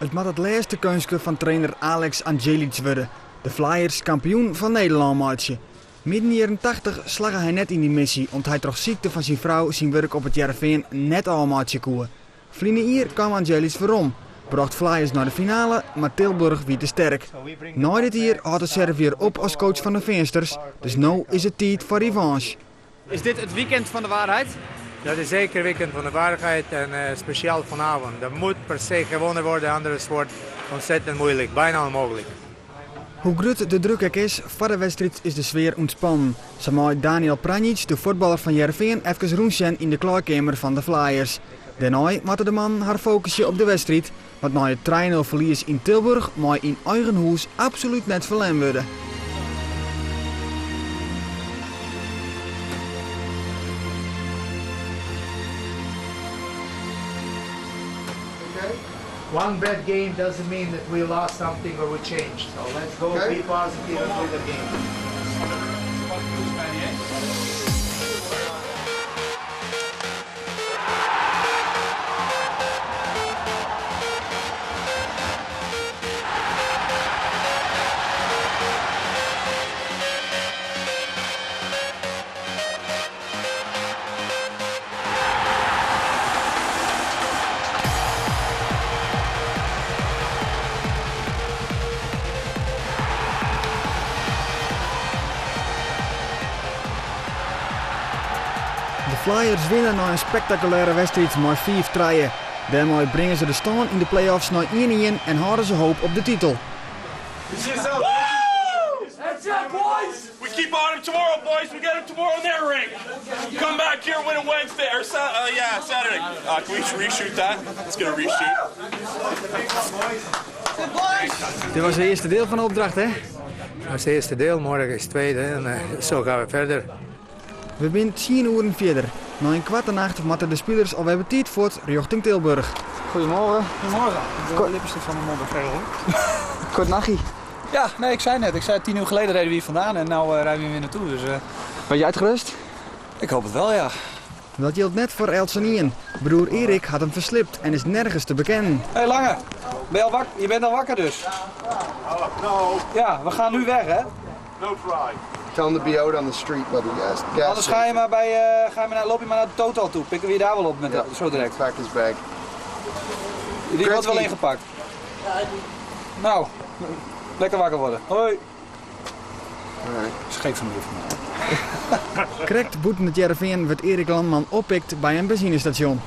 It moat it lêste keunstke fan trainer Alex Anđelić wurde, de Flyers kampioen fan Nederlân meitsje. Midden jierren tachtich slagge hy net yn dy missy om't hy troch sykte fan syn frou syn wurk op It Hearrenfean net ôfmeitsje koe. Ferline jier kaam Anđelić werom, brocht Flyers nei de finale, mar Tilburg wie te sterk. Nei dit jier hâldt de Serviër op as coach fan de Feansters, dus no is it tiid foar revanche. Is dit het weekend van de waarheid? Dat is zeker weekend van de waarheid en uh, speciaal vanavond. Dat moet per se gewonnen worden, anders wordt ontzettend moeilijk, bijna onmogelijk. Hoe grut de druk ek is, foar de wedstriid is de sfear ûntspannen. Sa mei Daniel Pranjic, de fuotballer fan Hearrenfean, efkes rûnsjen yn de klaaikeamer fan de Flyers. Dêrnei moatte de mannen har fokusje op de wedstriid, want nei it trije-nul ferlies yn Tilburg mei yn eigen hûs absolút net ferlern wurde. One bad game doesn't mean that we lost something or we changed. So let's go be positive and win the game. De Flyers winne nei in spektakulêre wedstriid mei fiif-trije. Dêrmei bringe se de stân yn de play-offs nei ien-ien en hâlde se hoop op de titel. We keep on him tomorrow boys, we get him tomorrow in their rink. Come back here win a Wednesday or uh, yeah, Saturday. Uh, can we reshoot that? Let's get a reshoot. Dit was het eerste deel van de opdracht, hè? Dat is het eerste deel, morgen is het tweede en uh, zo gaan we verder. We binne tsien oeren fierder. Nei in koarte nacht moatte de spilers alwer betiid fuort rjochting Tilburg. Goedemorgen. Goedemorgen. De lippenstift van de modder verder hoor. Kort nachtje. Ja, nee, ik zei net. Ik zei 10 uur geleden reden we hier vandaan en nu uh, rijden we weer naartoe. Dus, uh, Ben jij uitgerust? Ik hoop het wel, ja. Dat jildt net foar eltsenien. Broer Erik hat him fersliept en is nergens te bekennen. Hey Lange, ben je, al wak je bent al wakker dus? Ja, we gaan nu weg hè? No try. Tell them to be out on the street by the gas, gas Anders ga je maar bij, uh, ga je maar naar, loop je maar naar de Total toe. Pikken we je daar wel op met ja. zo direct. Pack his bag. Die wordt wel ingepakt. Nou, lekker wakker worden. Hoi. Alright. Scheef van de van Krekt bûten It Hearrenfean wurdt Erik Landman oppikt by in benzinestasjon.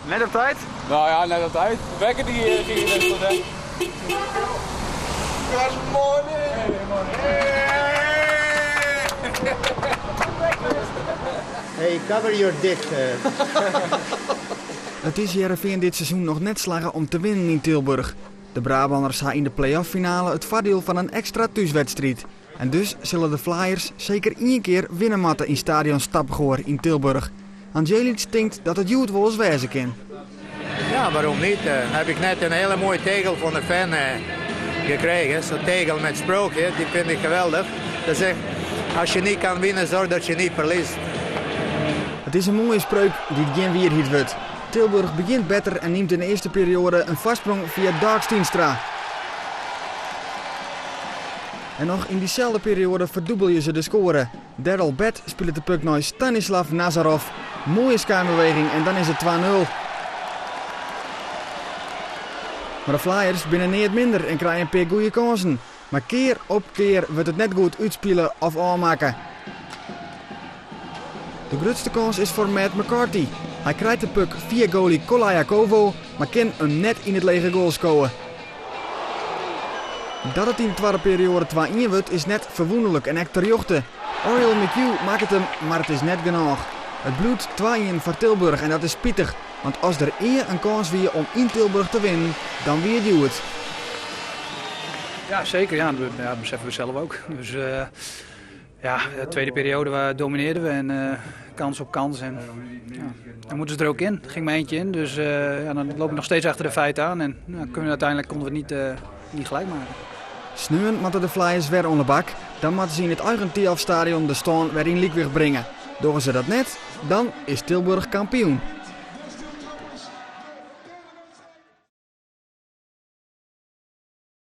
Net op tijd? Nou ja, net op tijd. De wekker die eh, ging net tot hè. Good morning! Hey, cover your dick. Uh. It is Hearrenfean dit seizoen noch net slagge om te winnen yn Tilburg. De Brabanners ha yn de play-off-finale it foardiel fan in ekstra thúswedstriid. En dus sille de Flyers seker ien kear winne moatte yn stadion Stappegoor yn Tilburg. Anđelić tinkt dat it hjoed wolris wêze kin. Ja, waarom niet? Uh, heb ik net een hele mooie tegel van de fan uh, gekregen. Zo'n tegel met sprookje, die vind ik geweldig. Dat zegt, als je niet kan winnen, zorg dat je niet verliest. It is in moaie spreuk dy't gjin wierheid wurdt. Tilburg begjint better en nimt yn de earste perioade in foarsprong fia Dark Stienstra. En noch yn dyselde perioade ferdûbelje se de skoare. Daryl Bett spilet de puck nei Stanislav Nazarov. Moaie skynbeweging en dan is it 2-0. Mar de Flyers binne neat minder en krije in pear goede kânsen. Mar kear op kear wurdt it net goed útspile of ôfmakke. De grutste kâns is foar Matt McCarthy. Hy krijt de puck fia goalie Colaiacovo, mar kin him net yn it lege goal skowe. Dat it yn de twadde perioade 2-1 wurdt is net ferwûnderlik en ek terjochte. Oriel McHugh makket him, mar it is net genôch. It bliuwt 2-1 foar Tilburg en dat is spitich, want as der ea in kâns wie om yn Tilburg te winnen, dan wie it hjoed. Ja, zeker. Ja, dat beseffen we zelf ook. Dus uh, ja, de tweede periode domineerden we en uh, kans op kans. En, ja, dan moeten ze er ook in. Er ging maar eentje in, dus uh, ja, dan loop ik nog steeds achter de feiten aan. En nou, kunnen we uiteindelijk konden we het niet, uh, niet gelijk maken. Sneon moatte de Flyers wer oan de bak. Dan moatte se yn it eigen Thialfstadion de stân wer yn lykwicht bringe. Dogge se dat net, dan is Tilburg kampioen.